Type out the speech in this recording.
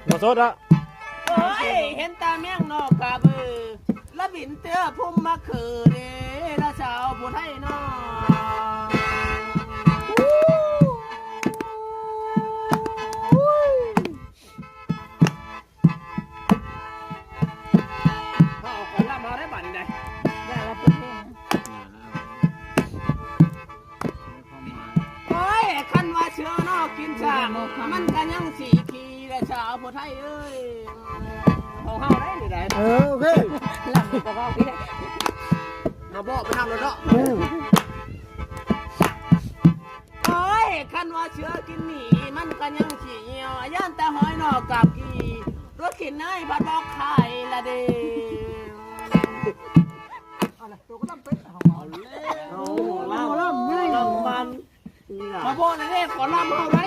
ບໍ່ສົດອະ ໂອ້ຍ ເຫັນຕາແມງນອກກາບເບີ ລະບິນເຕື້ອພຸ່ມມະເຂືອເດ້ ລະສາວຜູ້ໄທນ້ອງ. ເຮົາເອົາກອນລຳເຮົາໄດ້ບາດນີ້ໄດ໋ ຢ່າລະເປີດເພງ. ໂອ້ຍ ຄັນວ່າເສືອນອກກິນຊ້າງ ມັນກະຍັງຊິຂີ່ ແລະຊາວຜູ້ໄທເອີຍ ຂອງເຮົາໄດ໋ນີ້ໄດ໋. ເອີ ໂອເຄ ລຳກະເວົ້າໄດ້ ມາບອກໄປນຳໂລດເນາະ. ໂອ້ຍ ຄັນວ່າເສືອກິນໝີ່ ມັນກະຍັງຊິຫ່ຽວ ຢ້ານແຕ່ຫອຍນອກກາບກີ່ ລົດຂີ້ເໜື່ອຍພັດບອກຂາຍລະເດ. ເອົາລະ ໂຕກະລຳເປັນ ເອົາແລ້ວ ເອົາລຳ ລຳມັນ ມາບອກແນ່ ຂໍລຳເອົາໄວ້.